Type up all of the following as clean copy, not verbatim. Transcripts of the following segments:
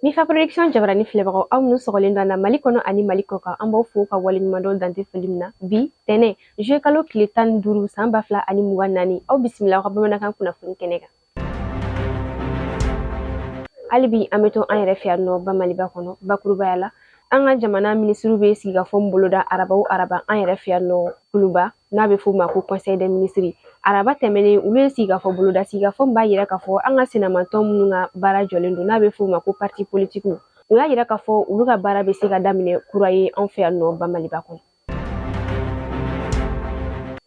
Mifa Production jabarani filɛbagaw, aw minnu sɔgɔlen don an na Mali kɔnɔ ani Mali kɔ kan, an b'aw fo ka waleɲumandɔn dante foli min na. Bi tɛnɛ, juillet kalo tile 15 san 2024, aw bisimila aw ka bamanankan kunnafoni kɛnɛ kan. Hali bi an bɛ to an yɛrɛ fɛ yan nɔ ba Maliba kɔnɔ. Bakurubaya la, an ka jamana minisiriw bɛ sigikafɔ min boloda araba o araba an yɛrɛ fɛ yan nɔ Kuluba, n'a bɛ f'o ma ko conseil des ministres, araba tɛmɛnen olu ye sigikafɔ boloda, sigikafɔ min b'a yira k'a fɔ an ka sinamatɔn minnu ka baara jɔlen don, n'a bɛ f'o ma ko parti politique, u y'a yira k'a fɔ olu ka baara bɛ se ka daminɛ kura ye an fɛ yan nɔ ba Maliba kɔnɔ.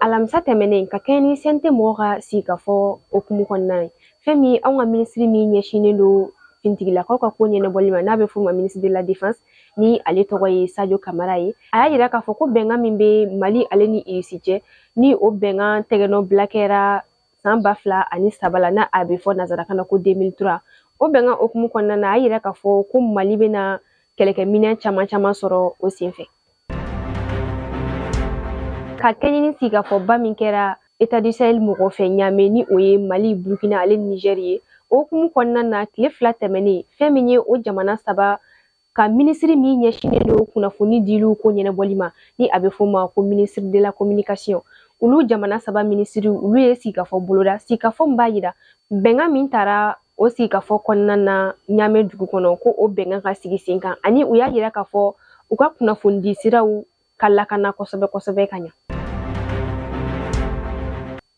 Alamisa tɛmɛnen, ka kɛɲɛ ni CNT mɔgɔw ka sigikafɔ hukumu kɔnɔna ye, fɛn min anw ka minisiri min ɲɛsinnen don finitigilakaw ka ko ɲɛnabɔli ma, n'a bɛ f'o ma ministre de la Défense, ni ale tɔgɔ ye Sadio Kamara ye, a y'a yira k'a fɔ ko bɛnkan min bɛ Mali ale ni Irisi cɛ, ni o bɛnkan tɛgɛnɔ bila kɛra san 2003 la, n'a a bɛ fɔ nanzarakan na ko 2003, o bɛnkan hukumu kɔnɔna na, a y'a yira k'a fɔ ko Mali bɛna kɛlɛkɛminɛn caman caman sɔrɔ o senfɛ. Ka kɛɲɛ ni sigikafɔba min kɛra État du Sahel mɔgɔ fɛ Ɲame, ni o ye Mali, Burkina ale ni Niger ye, o hukumu kɔnɔna na, tile 2 tɛmɛnen, fɛn min ye o jamana saba ka minisiri min ɲɛsinnen don kunnafoni diliw ko ɲɛnabɔli ma, ni a bɛ f'o ma ko ministre de la Communication, olu jamana saba minisiriw, olu ye sigikafɔ boloda, sigikafɔ min b'a yira bɛnkan min taara o sigikafɔ kɔnɔna na Ɲame dugu kɔnɔ, ko o bɛnkan ka sigi sen kan, ani u y'a yira k'a fɔ u ka kunnafonidi siraw ka lakana kosɛbɛ kosɛbɛ ka ɲa.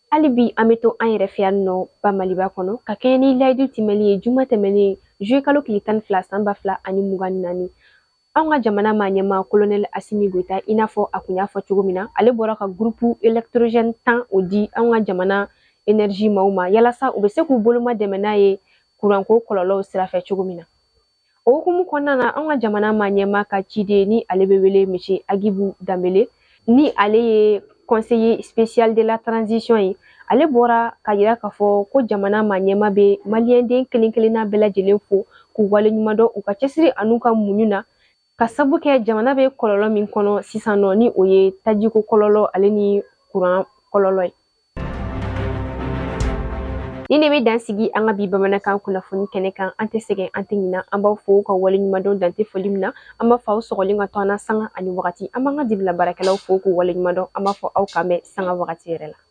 Hali bi an bɛ to an yɛrɛ fɛ yan nɔ ba Maliba kɔnɔ. Ka kɛɲɛ ni layidu timɛli ye, juma tɛmɛnen, juillet kalo tile 12 san 2024, anw ka jamana maa ɲɛmaa colonel Asimi Goïta, i n'a fɔ a kun y'a fɔ cogo min na, ale bɔra ka groupe électrogène 10 o di anw ka jamana énergie maaw ma, yalasa u bɛ se k'u boloma dɛmɛ n'a ye kuranko kɔlɔlɔw sira fɛ cogo min na. O hukumu kɔnɔna na, anw ka jamana maa ɲɛmaa ka ciden, ni ale bɛ wele monsieur Agibu Danbele, ni ale ye conseiller spécial de la transition ye, ale bɔra ka yira k'a fɔ ko jamana maa ɲɛmaa bɛ maliyɛnden kelen kelenna bɛɛ lajɛlen fo k'u waleɲuman dɔn u ka cɛsiri an'u ka muɲu na, ka sabu kɛ jamana bɛ kɔlɔlɔ min kɔnɔ sisan nɔ, ni o ye tajiko kɔlɔlɔ ale ni kuran kɔlɔlɔ ye. Ni ne bɛ dan sigi an ka bi bamanankan kunnafoni kɛnɛ kan. An tɛ sɛgɛn, an tɛ ɲina, an b'aw fo ka waleɲuman dɔn dante foli min na. An b'a fɔ aw sɔgɔlen ka to an na sanga ani wagati. An b'an ka dibila baarakɛlaw fo k'u waleɲuman dɔn. An b'a fɔ aw k'an bɛn sanga wagati yɛrɛ la.